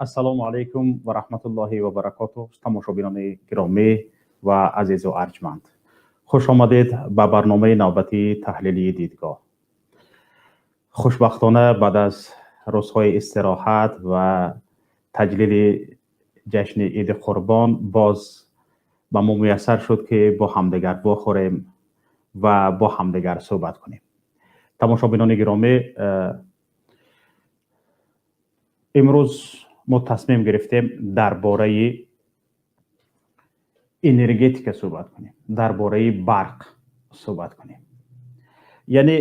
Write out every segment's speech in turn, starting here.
Ассалому алайкум ва раҳматуллоҳи ва баракотуҳ. Тамошобинони гиромӣ ва азизу арҷманд, хуш омадед ба барномаи навбатии таҳлилии дидгоҳ. Хушбахтона, баъд аз рӯзҳои истироҳат ва таҷлили ҷашни Иди Қурбон боз ба мо муяссар шуд, ки бо ҳамдигар вохӯрем ва бо ҳамдигар суҳбат кунем. Тамошобинони гиромӣ, имрӯз мо тасмим гирифтем дар бораи энергетика суҳбат кунем, дар бораи барқ суҳбат кунем. Яъне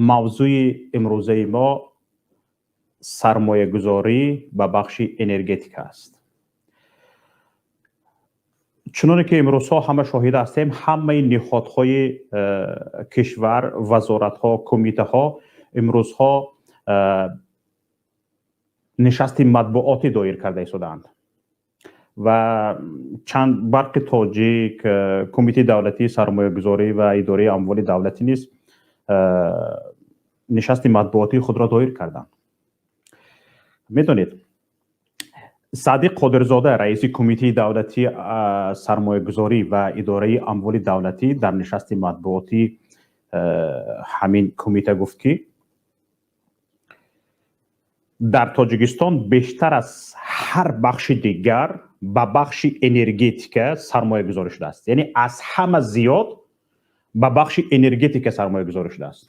мавзӯи имрӯзаи мо сармоягузорӣ ба бахши энергетика аст. Чуноне ки имрӯзҳо ҳама шоҳид ҳастем, ҳамаи ниҳодҳои кишвар, вазоратҳо, кумитаҳо имрӯзҳо нишасти матбуотӣ доир карда истодаанд ва чанд Барқи Тоҷик, Кумитаи давлатии сармоягузорӣ ва идораи амволи давлатӣ низ нишасти матбуотии худро доир карданд. Медонед, Саъдиқ Қодирзода, раиси Кумитаи давлатии сармоягузорӣ ва идораи амволи давлатӣ, дар нишасти матбуотӣ ҳамин кумита гуфт, ки дар Тоҷикистон бештар аз ҳар бахши дигар ба бахши энергетика сармоягузорӣ шудааст, яъне аз ҳама зиёд ба бахши энергетика сармоягузорӣ шудааст.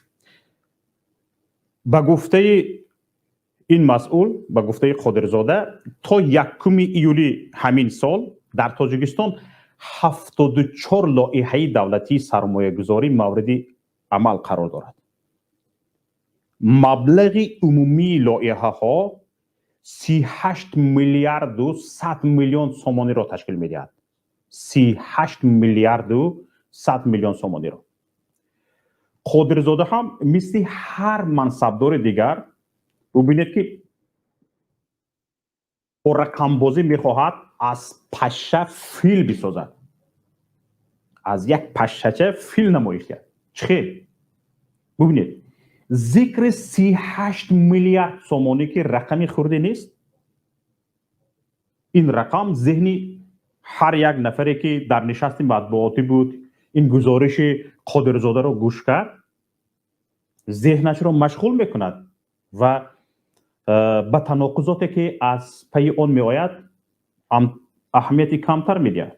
Ба гуфтаи ин масъул, ба гуфтаи Қодирзода, то 1 июли ҳамин сол дар Тоҷикистон 74 лоиҳаи давлатии сармоягузорӣ мавриди амал қарор дорад. Маблағи умумии лоиҳаҳо 38 миллиарду 100 миллион сомониро ташкил медиҳад, 38 миллиарду 100 миллион сомониро. Қодирзода ҳам мисли ҳар мансабдори дигар, бубинед, ки бо рақамбозӣ мехоҳад аз паша фил бисозад, аз як пашшача фил намоиш диҳад. Чӣ хел? Бубинед, зикри 38 миллиард сомонӣ, ки рақами хурде нест, ин рақам зеҳни ҳар як нафаре, ки дар нишасти матбуотӣ буд, ин гузориши Қодирзодаро гӯш кард, зеҳнашро машғул мекунад ва ба таноқузоте, ки аз пайи он меояд, аҳамияти камтар медиҳад.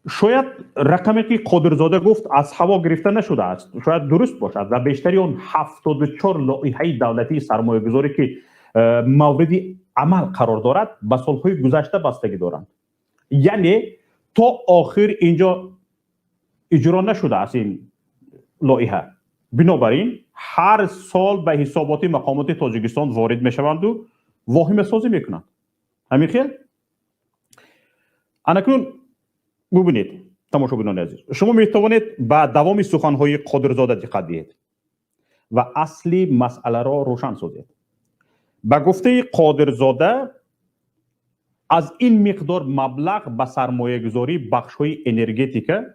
Шояд рақаме, ки Қодирзода гуфт, аз ҳаво гирифта нашудааст, шояд дуруст бошад ва бештари он 74 лоиҳаи давлатии сармоягузорӣ, ки мавриди амал қарор дорад, ба солҳои гузашта бастагӣ доранд, яъне то охир инҷо иҷро нашудааст ин лоиҳа. Бинобар ин ҳар сол ба ҳисоботи мақомоти Тоҷикистон ворид мешаванду воҳимасозӣ мекунанд. Ҳамин хел. Анакнун бубинед, тамошобинони азиз, шумо метавонед ба давоми суханҳои Қодирзода диққат диҳед ва асли масъаларо рӯшан созед. Ба гуфтаи Қодирзода, аз ин миқдор маблағ ба сармоягузории бахшҳои энергетика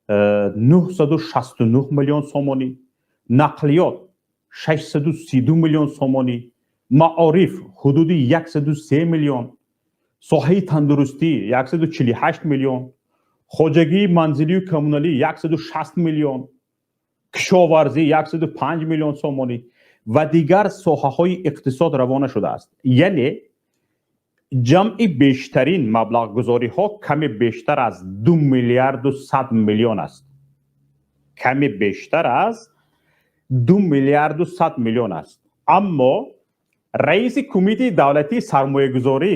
969 миллион сомонӣ, нақлиёт 632 миллион сомонӣ, маориф ҳудуди 103 миллион, соҳаи тандурустӣ 148 миллион, хоҷагии манзилию коммуналӣ 160 миллион, кишоварзӣ 105 миллион сомонӣ ва дигар соҳаҳои иқтисод равона шудааст. Яъне ҷамъи бештарин маблағгузориҳо каме бештар аз 2 миллиарду 100 миллион аст, каме бештар аз 2 миллиарду 100 миллион аст. Аммо раиси Кумитаи давлатии сармоягузорӣ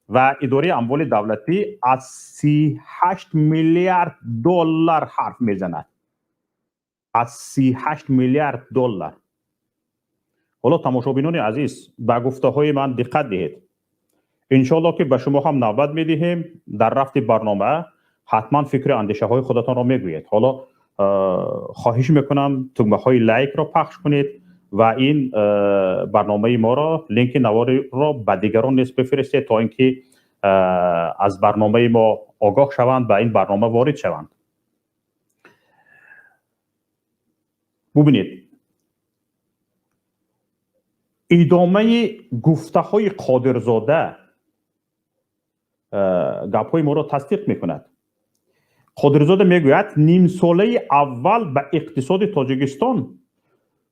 ва идораи амволи давлатӣ аз 38 миллиард доллар ҳарф мезанад, аз 38 миллиард доллар. Ҳоло, тамошобинони азиз, ба гуфтаҳои ман диққат диҳед. Иншоалло, ки ба шумо ҳам навбат медиҳем дар рафти барнома, ҳатман фикру андешаҳои худатонро мегӯед. Ҳоло хоҳиш мекунам, тугмаҳои лайкро пахш кунед ва ин барномаи моро, линки наворро ба дигарон низ бифиристед, то ин ки аз барномаи мо огоҳ шаванд, ба ин барнома ворид шаванд. Бубинед. Идомаи гуфтаҳои Қодирзода гапҳои моро тасдиқ мекунад. Қодирзода мегӯяд, нимсолаи аввал ба иқтисоди Тоҷикистон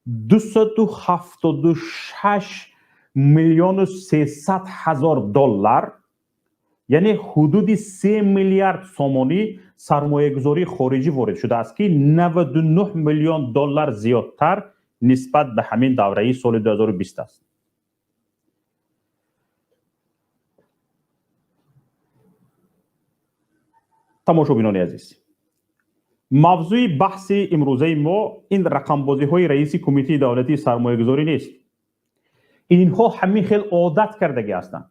276 миллиону 300 ҳазор доллар, яъне ҳудуди 3 миллиард сомонӣ сармоягузории хориҷӣ ворид шудааст, ки 99 миллион доллар зиёдтар нисбат ба ҳамин давраи соли 2020 аст. Тамошобинони азиз, мавзӯи баҳси имрӯзаи мо ин рақамбозиҳои раиси Кумитаи давлатии сармоягузорӣ нест. Инҳо ҳамин хел одат кардагӣ ҳастанд,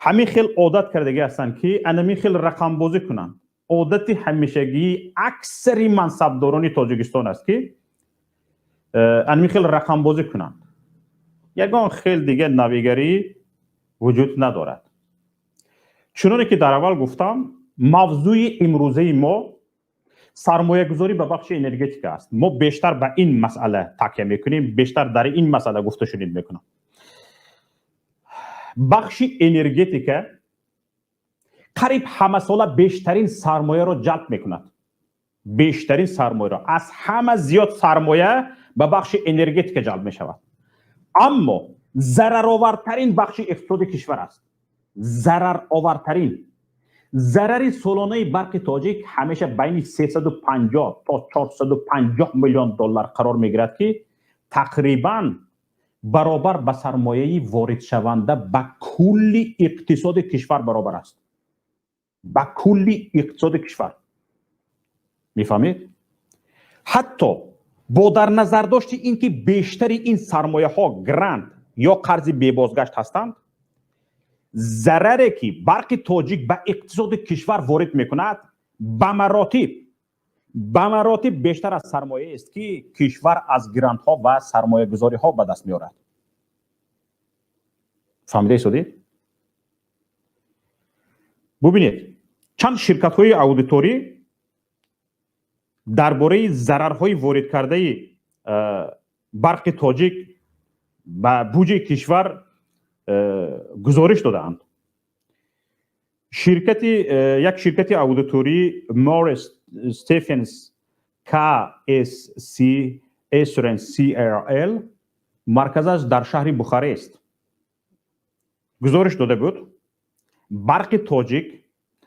ҳамин хел одат кардагӣ ҳастанд, ки анамин хел рақамбозӣ кунанд. Одати ҳамешагии аксари мансабдорони Тоҷикистон аст, ки анамин хел рақамбозӣ кунанд. Ягон хел дига навигарӣ вуҷуд надорад. Чуноне ки дар аввал гуфтам, мавзӯи имрӯзаи мо сармоягузорӣ ба бахши энергетика аст. Мо бештар ба ин масъала такя мекунем, бештар дар ин масъала гуфташунид мекунам. Бахши энергетика қариб ҳамасола бештарин сармояро ҷалб мекунад, бештарин сармояро, аз ҳама зиёд сармоя ба бахши энергетика ҷалб мешавад, аммо зараровартарин бахши иқтисоди кишвар аст. Зараровартарин. Зарари солонаи Барқи Тоҷик ҳамеша байни 350 то 450 миллион доллар қарор мегирад, ки тақрибан баробар ба сармояи воридшаванда ба кулли иқтисоди кишвар баробар аст, ба кулли иқтисоди кишвар. Мефаҳмед? Ҳатто бо дар назардошти ин ки бештари ин сармояҳо грант ё қарзи бебозгашт ҳастанд, зараре ки Барқи Тоҷик ба иқтисоди кишвар ворид мекунад, ба маротиб бештар аз сармояест, ки кишвар аз грантҳо ва сармоягузориҳо ба даст меорад. Фаҳмида истодед? Бубинед, чанд ширкатҳои аудиторӣ дар бораи зарарҳои воридкардаи Барқи Тоҷик ба буҷаи кишвар гузориш додаанд. Ширкати як ширкати аудитории Морис Стефенс KSC Assurance CRL, марказаш дар шаҳри Бухарест, гузориш дода буд. Барқи Тоҷик,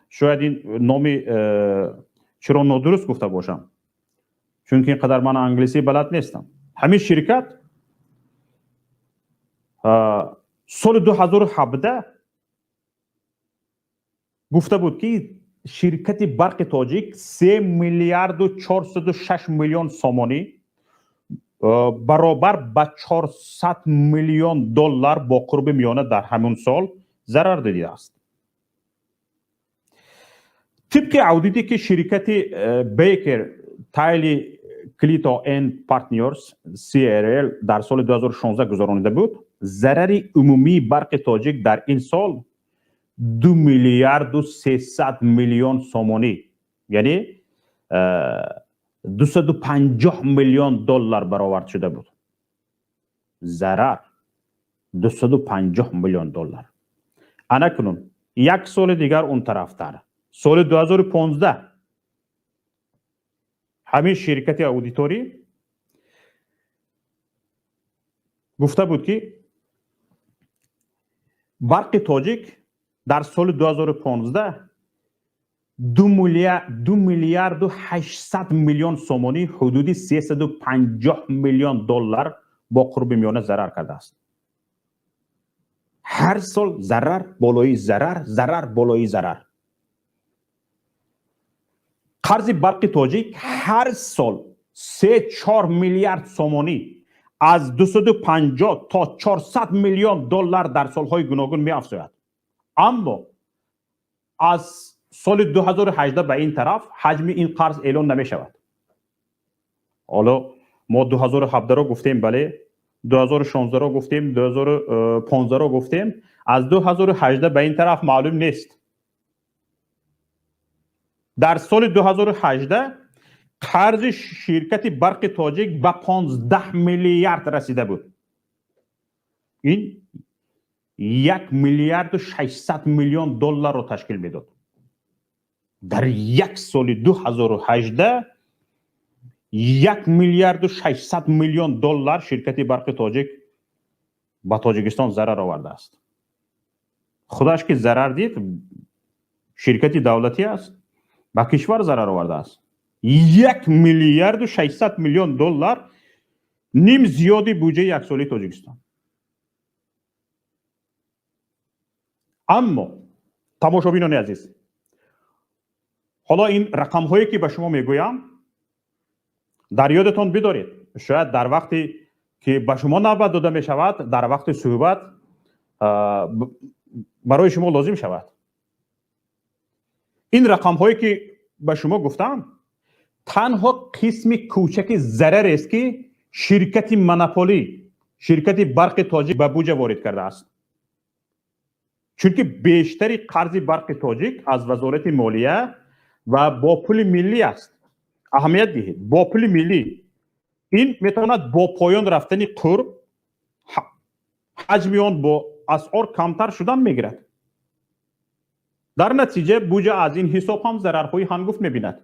шояд ин номи чиро нодуруст гуфта бошам, чунки ин қадар ман англисӣ балад нестам, ҳамин ширкат соли 2017 гуфта буд, ки ширкати Барқи Тоҷик 3 миллиарду 406 миллион сомонӣ, баробар ба 400 миллион доллар бо қурби миёна дар ҳамон сол зарар дидааст. Тибқи аудите, ки ширкати Бейкер Тайли Клито энд Партнёрс CRL дар соли 2016 гузаронида буд, зарари умумии Барқи Тоҷик дар ин сол 2 миллиарду 300 миллион сомонӣ, яъне 250 миллион доллар баровард шуда буд. Зарар 250 миллион доллар. Анакунун як соли дигар он тарафтар, соли 2015, ҳамин ширкати аудиторӣ гуфта буд, ки Барқи Тоҷик дар соли 2015 2 миллиарду 800 миллион сомонӣ, ҳудуди 350 миллион доллар бо қурби миёна зарар кардааст. Ҳар сол зарар болои зарар, зарар болои зарар. Қарзи Барқи Тоҷик ҳар сол 3-4 миллиард сомонӣ, аз 250 то 400 миллион доллар дар солҳои гуногун меафзояд, аммо аз соли 2018 ба ин тараф ҳаҷми ин қарз эълон намешавад. Ҳоло мо 2017-ро гуфтем, бале, 2016-ро гуфтем, 2015-ро гуфтем, аз 2018 ба ин тараф маълум нест. Дар соли 2018 қарзи ширкати Барқи Тоҷик ба 15 миллиард расида буд. Ин 1 миллиарду 600 миллион долларро ташкил медод. Дар як соли 2018 1 миллиарду 600 миллион доллар ширкати Барқи Тоҷик ба Тоҷикистон зарар овардааст. Худаш ки зарар дид, ширкати давлатӣ аст, ба кишвар зарар овардааст. 1 миллиарду 600 миллион доллар, ним зиёди буҷаи яксолаи Тоҷикистон. Аммо, тамошобинони азиз, ҳоло ин рақамҳое ки ба шумо мегӯям, дар ёдатон бидоред. Шояд дар вақте ки ба шумо навбат дода мешавад, дар вақти суҳбат барои шумо лозим шавад. Ин рақамҳое ки ба шумо гуфтам, танҳо қисми кӯчаки зарарест, ки ширкати монополӣ, ширкати Барқи Тоҷик, ба буҷа ворид кардааст, чунки бештари қарзи Барқи Тоҷик аз Вазорати молия ва бо пули миллӣ аст. Аҳамият диҳед: бо пули миллӣ. Ин метавонад бо поён рафтани қурб ҳаҷми он бо асъор камтар шудан мегирад. Дар натиҷа буҷа аз ин ҳисоб ҳам зарарҳои ҳангуфт мебинад.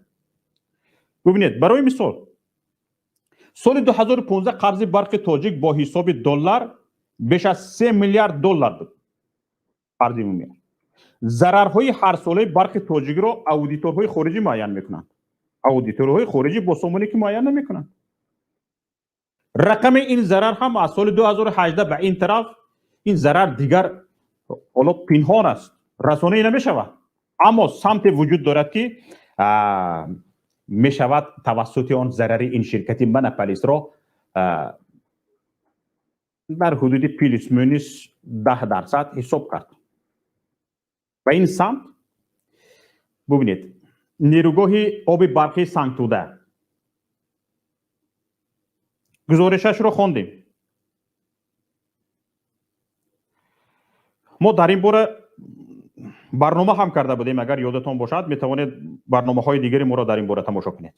Бубинед, барои мисол, соли 2015 қарзи Барқи Тоҷик бо ҳисоби доллар беш аз 3 миллиард доллар буд қарзи умумӣ. Зарарҳои ҳарсолаи Барқи Тоҷикро аудиторҳои хориҷӣ муайян мекунанд. Аудиторҳои хориҷӣ бо сомонӣ ки муайян намекунанд. Рақами ин зарар ҳам аз соли 2018 ба ин тараф ин зарар дигар ҳоло пинҳон аст, расонаӣ намешавад, аммо самте вуҷуд дорад, ки мешавад тавассути он зарари ин ширкати монополистро дар ҳудуди плюс-минус 10% ҳисоб кард. Ба ин самт бубинед, нерӯгоҳи оби барқии Сангтуда, гузоришашро хондем. Мо дар ин бора барнома ҳам карда будем. Агар ёдатон бошад, метавонед барномаҳои дигари моро дар ин бора тамошо кунед,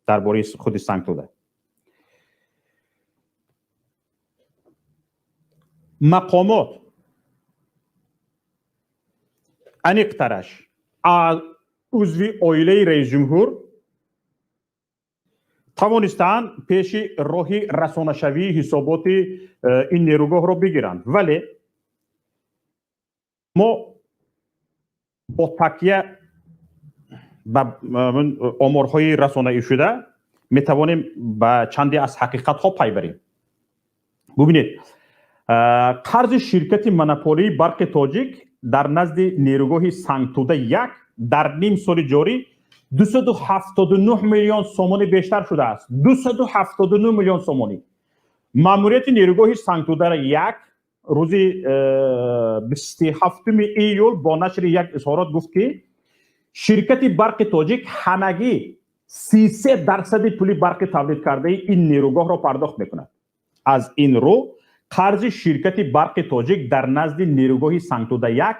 дар бораи худи Сангтуда. Мақомот, аниқтараш узви оилаи раисҷумҳур, тавонистаанд пеши роҳи расонашавии ҳисоботи ин нерӯгоҳро бигиранд, вале мо бо такя ба оморҳои расонаӣ шуда метавонем ба чанде аз ҳақиқатҳо пай барем. Бубинед, қарзи ширкати монополии Барқи Тоҷик дар назди нерӯгоҳи Сангтуда 1 дар ним соли ҷорӣ 279 миллион сомонӣ бештар шудааст. 279 миллион сомонӣ. Маъмурияти нерӯгоҳи Сангтуда 1 рӯзи 27 июл бо нашри як изҳорот гуфт, ки ширкати Барқи Тоҷик ҳамагӣ 33 дарсади пули барқи тавлид кардаи ин нерӯгоҳро пардохт мекунад. Аз ин рӯ қарзи ширкати Барқи Тоҷик дар назди нерӯгоҳи Сангтуда 1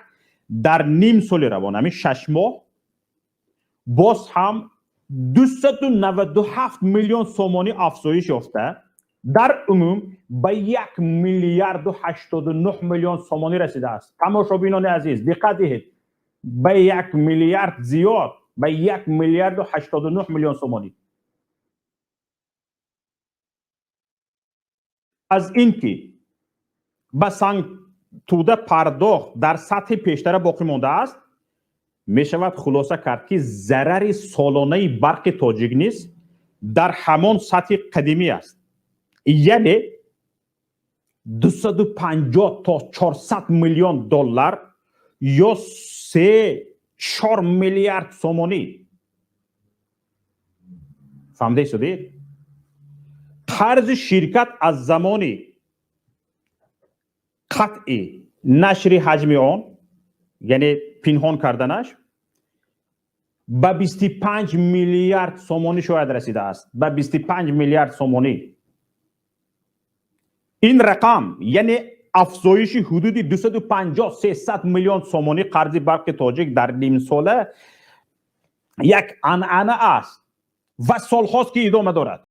дар ним соли равон, ҳамин 6 моҳ, боз ҳам 297 миллион сомонӣ афзоиш ёфта, дар умум ба 1 миллиарду 89 миллион сомонӣ расидааст. Тамошобинони азиз, диққат диҳед: ба 1 миллиард зиёд, ба 1 миллиарду 89 миллион сомонӣ. Аз ин ки ба Сангтуда пардохт дар сатҳи пештара боқӣ мондааст, мешавад хулоса кард, ки зарари солонаи Барқи Тоҷик низ дар ҳамон сатҳи қадимӣ аст, яъне 250 то 400 миллион доллар ё 3-4 миллиард сомонӣ. Фаҳмида истодед? Қарзи ширкат аз замони қатъи нашри ҳаҷми он, яъне пинҳон карданаш, ба 25 миллиард сомонӣ шояд расидааст, ба 25 миллиард сомонӣ. Ин рақам, яъне афзоиши ҳудуди 250-300 миллион сомонӣ қарзи Барқи Тоҷик дар нимсола, як анъана аст ва солҳост, ки идома дорад.